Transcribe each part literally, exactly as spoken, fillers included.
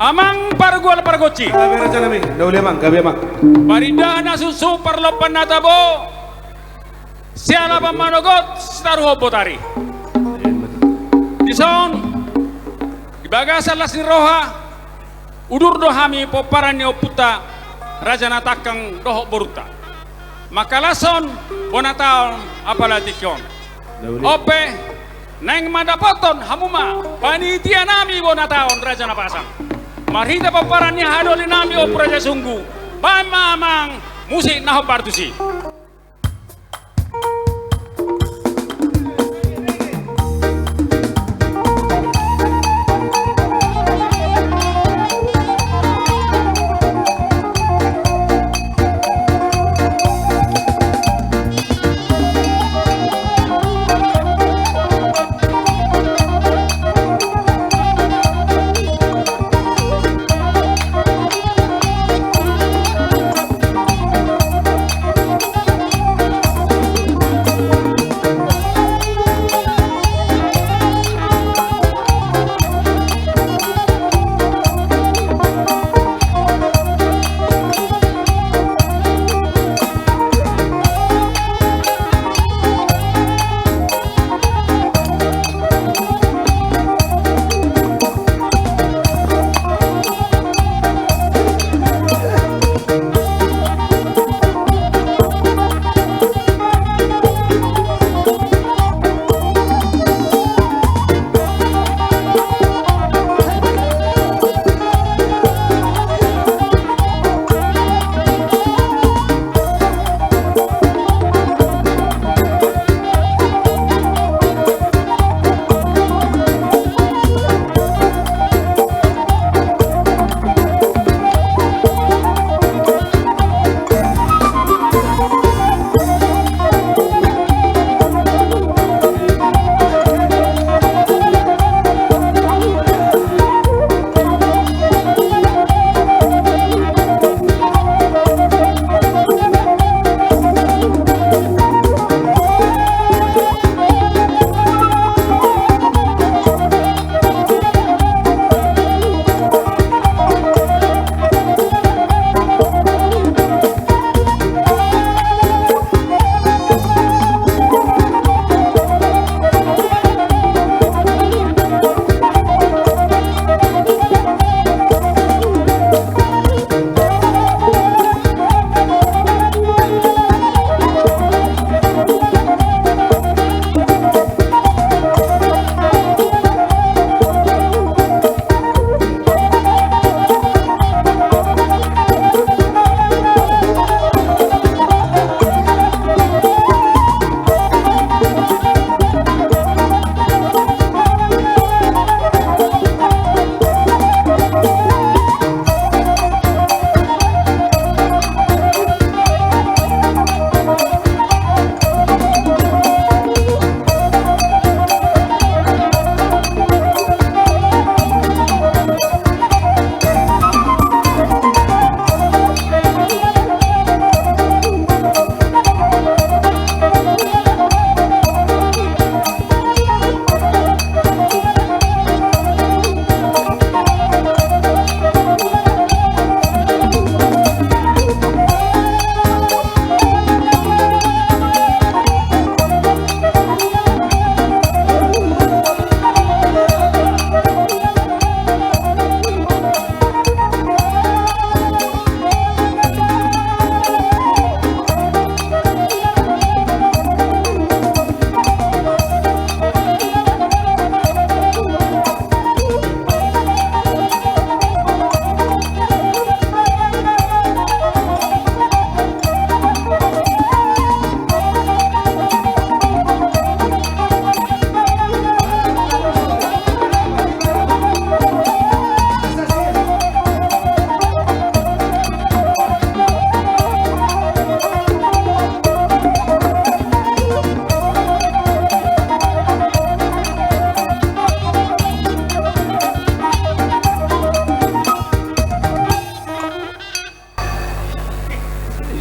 Amang pargual pargonsi. Gabe, raja nami. Ndang uli, amang, gabe, amang. Parindahan na suksuk, parlompan na tabo, sialapan manogot, sitaruhon botari. Dison, di bagasan las ni roha, udur do hami pomparan ni ompunta, raja na tangkang dohot borunta, mangkalashon bona taon apala tingki on. Ndang uli. On pe, naeng mandapothon hamu ma panitia nami bona taon, raja na pasang. Marhite pomparan ni hahadoli nami, Ompu Raja Sunggu, baen ma, amang, musik na hombar tusi.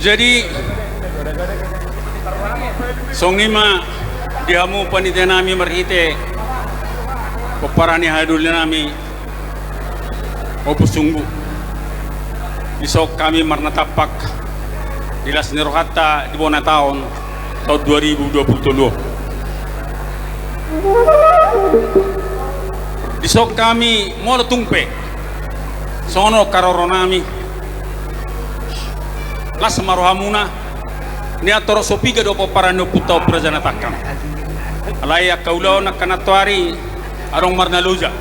Jadi, songon i ma di hamu panitia nami marhite pomparan ni hahadoli nami, Ompung sunggu, dison hami marnatampak di las ni rohanta di bona taon, taon dua ribu dua puluh tolu on. Dison hami molo tung pe songon on haroronami, las ma rohamuna, nian torop so piga do pomparan ni ompunta Ompu Raja Natangkang. Alai angka ulaon angka nantoari adong marnaloja.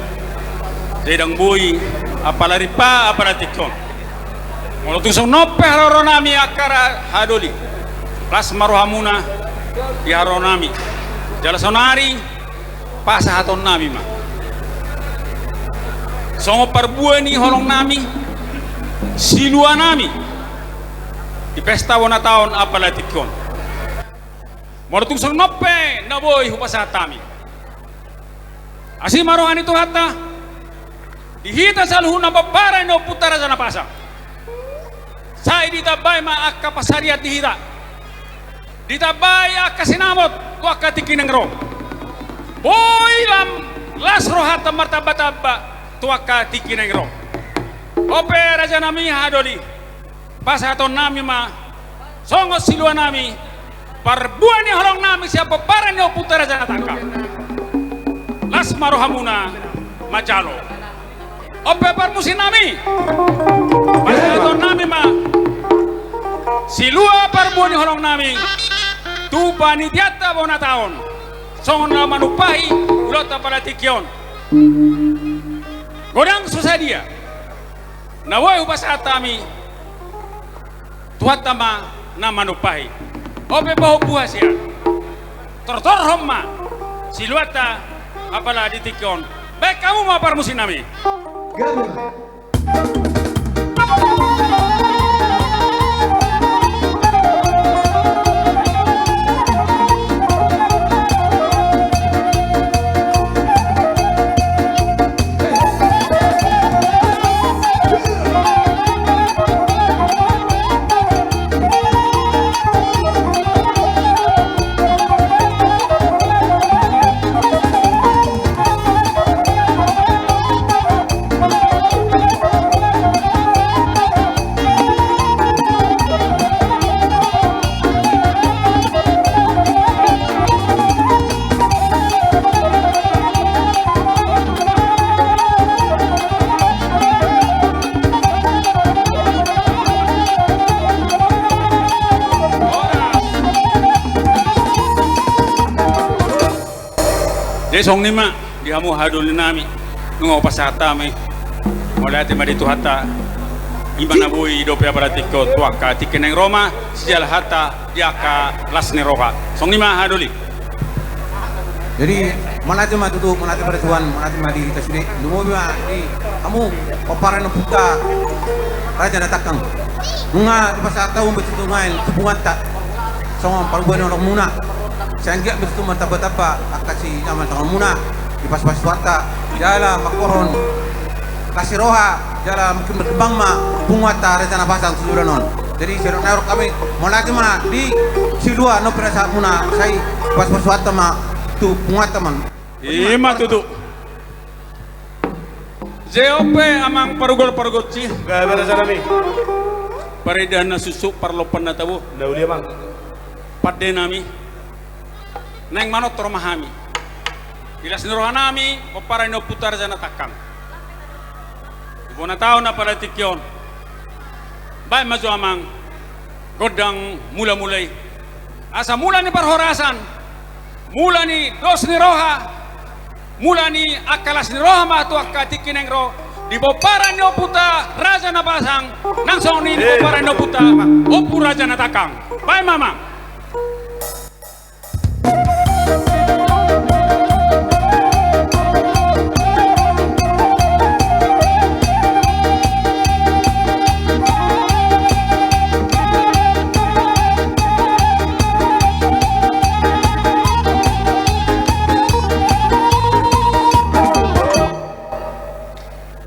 Jadi ndang boi apala ripa apala tingki on. Molo tung songon on pe haroronami angka ra-, hahadoli, las ma rohamuna di haroronami. Jala saonari pasahatonnami ma songon parbue ni holongnami, siluanami di pesta bona taon apala tingki on. Molo tung songon on pe na boi hupasahat hami. Asi ma roha ni Tuhanta di hita saluhutna pomparan ni ompunta Raja Napasang. Sai ditambai ma angka pansarian di hita. Ditambai angka sinamot tu angka tingki naeng ro. Boi lam las rohanta martambatamba tu angka tingki naeng ro. On pe rajanami hahadoli, pasahatonnami ma songon siluanami, parbue ni holongnami sian pomparan ni ompunta Raja Natangkang. Las ma rohamuna manjalo. On pe parmusiknami, pasahatonnami ma silua parbue ni holongnami tu panitianta bona taon, songon na manumpahi ulaonta apala tingki on. Godang so sadia na boi hupasahat hami, Tuhanta ma na manumpahi. On pe pahompu hasian, tortorhon ma siluanta apala di tingki on. Baen hamu ma parmusiknami. Jadi songon i ma di hamu hahadolinami, nunga hupasahat hami mauliate ma di Tuhanta, i ma na boi dope apala tingki on tu angka tingki naeng ro ma sijala hata di angka las ni roha. Songon i ma hahadoli. Jadi mauliate ma tutu, mauliate ma di Tuhan, mauliate ma di hita sude, lumobi ma di hamu pomparan ni ompunta Raja Natangkang. Nunga dipasahat hamu betutungan tu punguanta songon parbue ni holongmuna. Sai anggiat ma tutu martambatamba angka sinamot ni tanganmuna, dipasupasu Tuhanta jala mangkorhon las ni roha jala mungkin berkembang ma punguanta Raja Napasang tu joloan on. Jadi sai dok na i rohangkami, mauliate ma di silua na pinasahatmuna, sai dipasupasu Tuhanta ma tu punguanta ma. I ma tutu. Jadi on pe amang parugol pargonsi, gabe rajanami, parindahan na suksuk, parlompan na tabo, na uli amang, pandenami, naeng manortor ma hami di las ni rohanami pomparan ni ompunta Raja Natangkang di bona taon apala tingki on. Baen ma jo amang gondang mulamula i, asa mula ni parhorasan, mula ni dos ni roha, mula ni angka las ni roha ma tu angka tingki naeng ro di pomparan ni ompunta Raja Napasang, nang songon i di pomparan ni ompunta Ompu Raja Natangkang. Baen ma amang.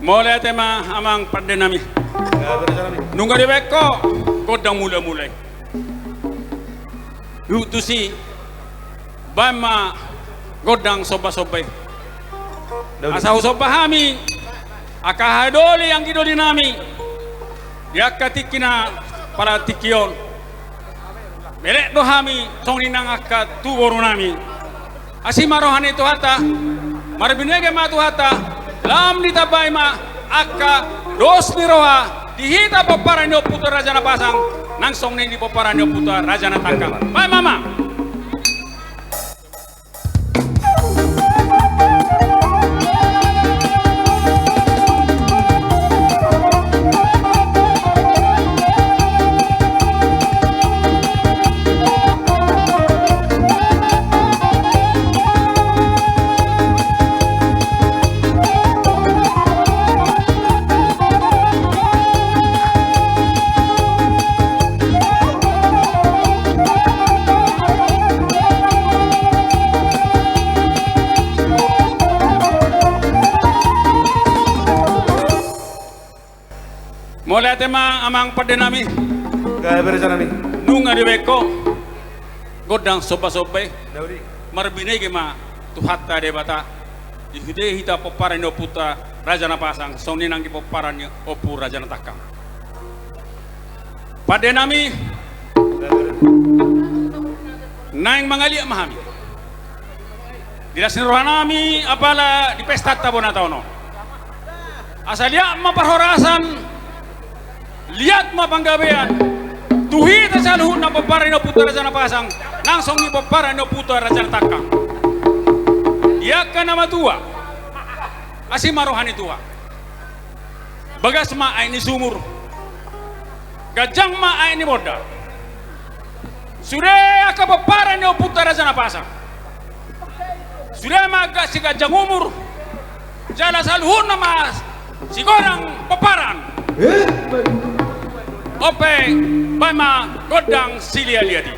Mauliate ma amang pandenami. Nunga dibaen ho gondang mulamula i. Huhut tusi, baen ma gondang sombasomba i. Asa husomba hami Angka haha doli, anggi doli nami, di angka tingki na pala tingki on, belek do hami songon i nang angka tu boru nami. Asi ma roha ni Tuhanta, marbinege ma Tuhanta, lam ditambai ma angka dos ni roha di hita pomparan ni ompunta Raja Napasang, nang songon i di pomparan ni ompunta Raja Natangkang. Baen ma, amang. Mauliate ma, amang pande nami. Gabe, raja nami. Nunga dibaen ho gondang sombasomba i. Nauli. Marbinege ma Tuhanta Debata di sude hita pomparan ni ompunta Raja Napasang, songon i nang di pomparan ni Ompu Raja Natangkang. Pande nami, naeng mangaliat ma hami di las ni roha nami apala di pestanta bona taon on. Asa liat ma parhorasan, liat ma panggabean tu hita saluhutna pomparan ni ompunta Raja Napasang, nang songon i pomparan ni ompunta Raja Natangkang. Di angka na matua, asi ma roha ni Tuhan. Bagas ma aek ni sumur, ganjang ma aek ni bonda. Sude angka pomparan ni ompunta Raja Napasang, sude ma angka siganjang umur, jala saluhutna ma sigodang pomparan. Ope, baen ma gondang silialiat i.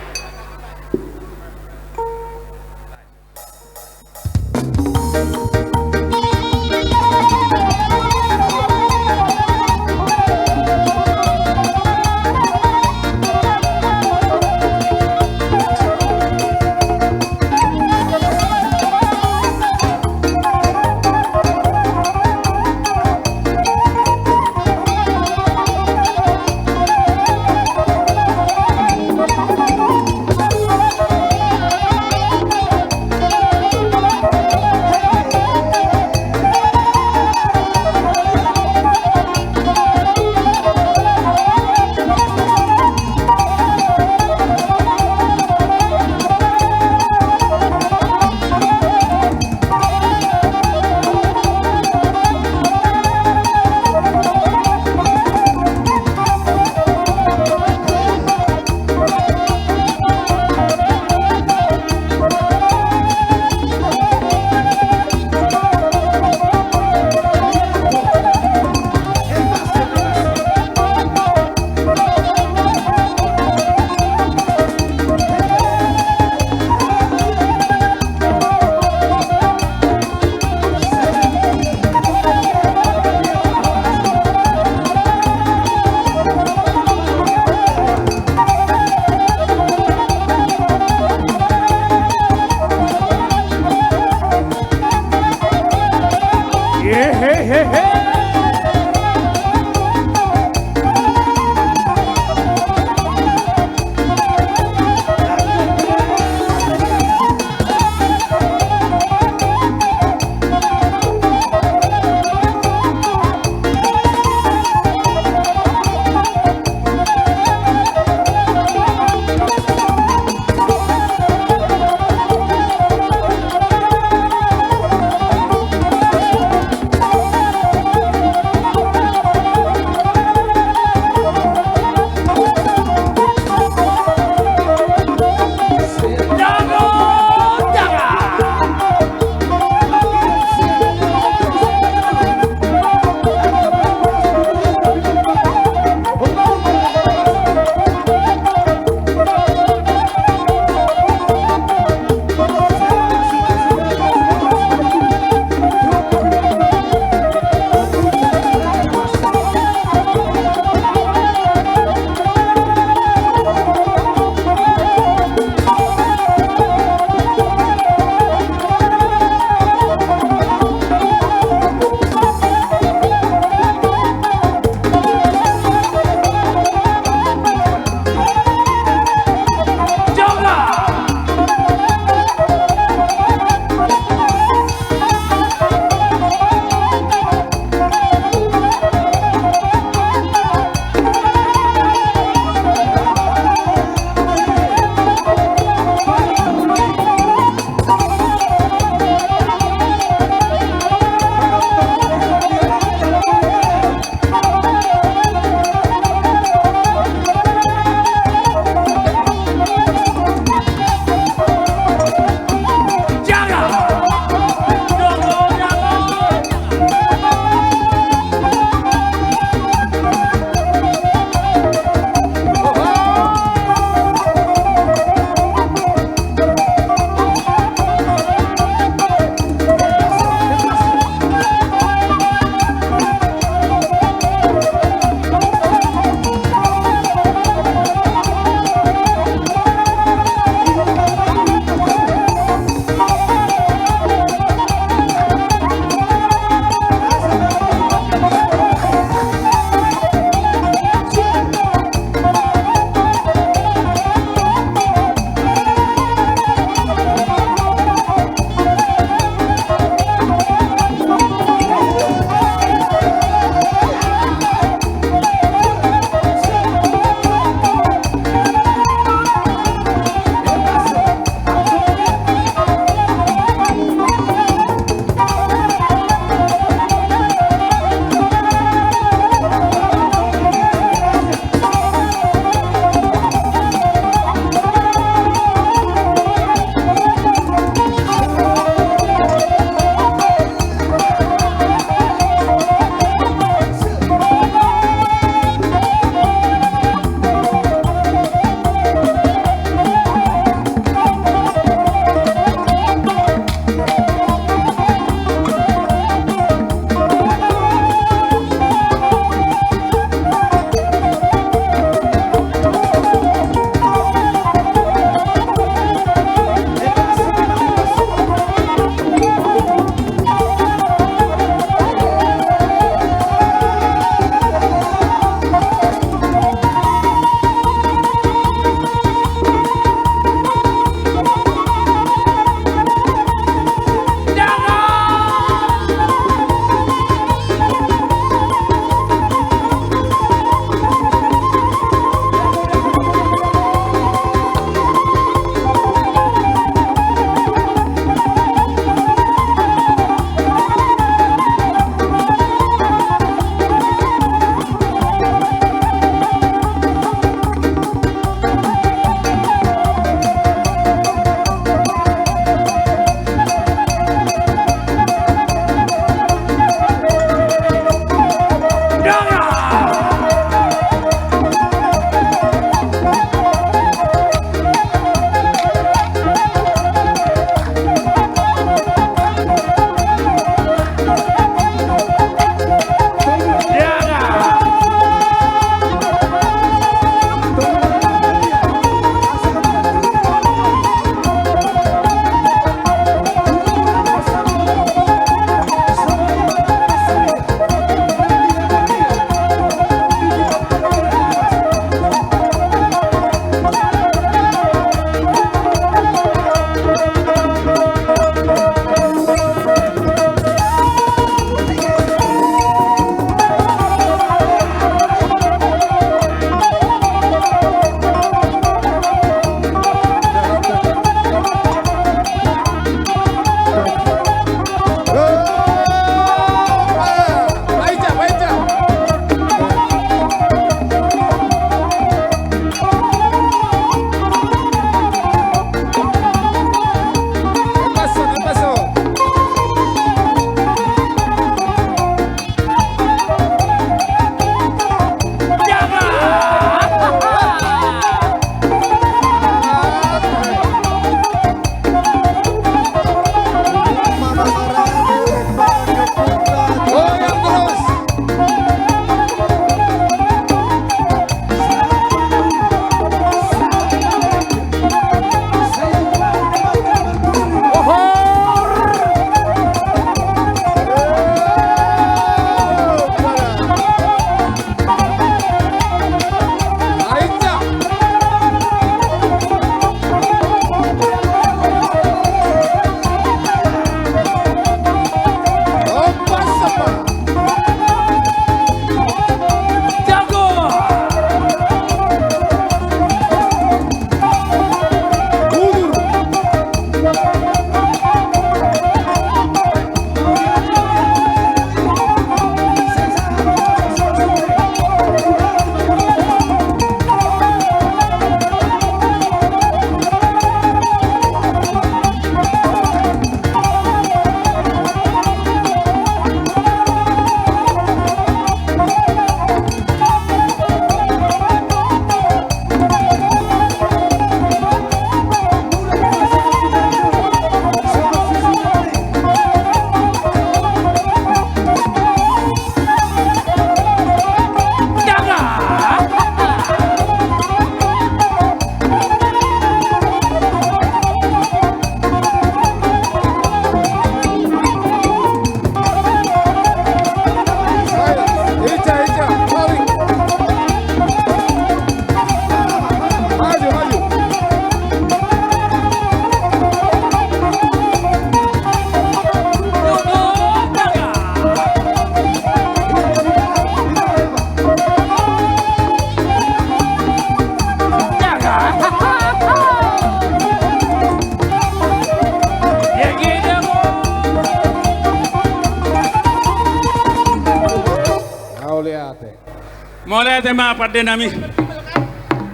Mauliate ma pande nami.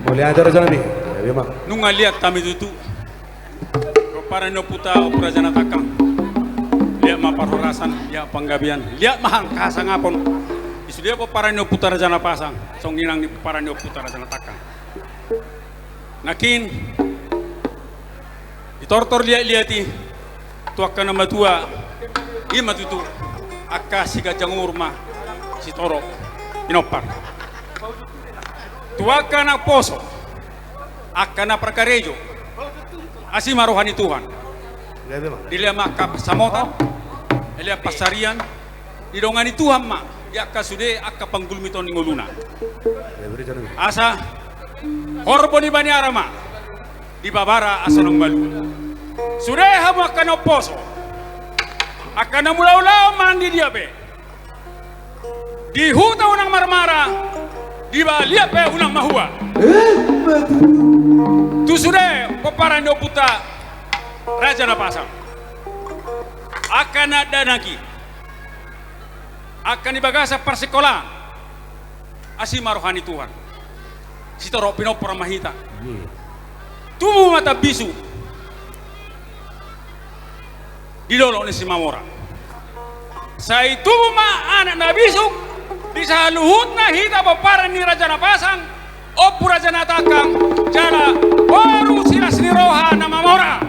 Mauliate raja nami. Nunga liat hami tutu. Pomparan ni ompunta, Ompu Raja Natangkang. Liat ma parhorasan, liat panggabean, liat ma angka hasangapon. Di sude pomparan ni ompunta Raja Napasang, songon i nang di pomparan ni ompunta Raja Natangkang. Nangkin ditortor liatliat i tu angka na matua, i ma tutu angka siganjang umur ma sitorop pinompar. Tu angka na poso, angka na parkarejo, asi ma roha ni Tuhan. Dilehon ma angka pansamotan, dilehon pansarian, didongani Tuhan ma di angka sude angka panggulmiton ni ngoluna. Asa horbo ni baniara ma dibabara asa naung malua. Sude hamu angka na umposo, angka na mulaulaon manang di dia pe, di huta unang marmara, di balian pe unang mahua. Tu sude pomparan ni ompunta Raja Napasang, angka na dakdanak i, angka ni bagasan parsikolaan, asi ma roha ni Tuhan. Sitorop pinompar ma hita. Tubu ma tambisuk di dolok ni Simamora. Sai tubu ma anak na bisuk di saluhutna hita pomparan ni Raja Napasang, Ompu Raja Natangkang, jala boru silas ni roha na mamora.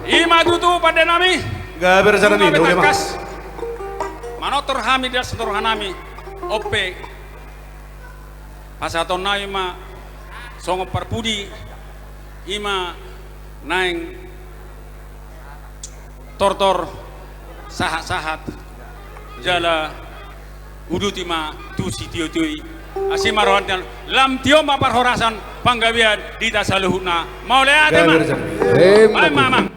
I ma tutu pande nami. Gabe raja nami. Manortor hami di las ni roha nami. On pe pasahaton nami ma songon parpudi, i ma naeng tortor sahatsahat jala uduti ma tu sitiotio i. Asi ma roha ni Tuhan, lam tio ma parhorasan panggabean di hita saluhutna. Mauliate ma. Baen ma amang.